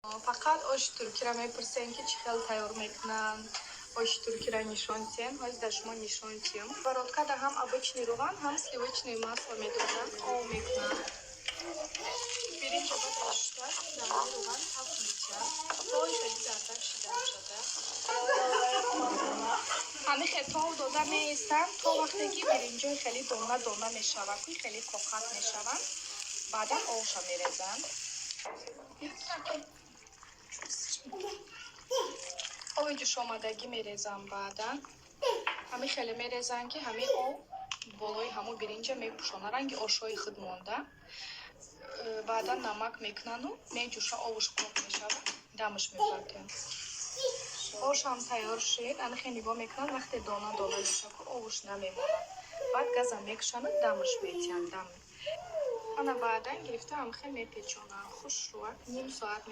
Фақат оши туркиро мепурсем, ки чӣ хел тайёр мекунанд. Оши туркиро нишон тиҳем. Ҳозир дар шумо нишон тиҳем. Сковородкада ҳам обычный равған, ҳам сливочное масло медозанд, об мекунанд. Биринҷа баъд шуста, дар равған таф метиҳанд, то хеле зардак шида шуда. Ҳамин хел тов дода меистанд, то вақте ки биринҷои хеле дона дона мешавад, куи хеле коқат мешаванд. Баъдан овша мерезанд. Оби ҷӯшомадагӣ мерезанд. Баъдан ҳамин хеле мерезанд, ки ҳамин об болои ҳамун биринҷа мепӯшонад, ранги ошҳои худ монда. Баъдан намак мекунану меҷӯша, овуш қоқ мешавад, дамаш мепартоянд. Ошам тайёр шид. Анахе нигоҳ мекунанд, вақте дона дона мешавад, ку овуш намемонад. Баъд газа мекушану дамаш метиҳанд. Дам ана баъдан гирифта, ҳамхел мепечонанд, хушрӯак ним соат.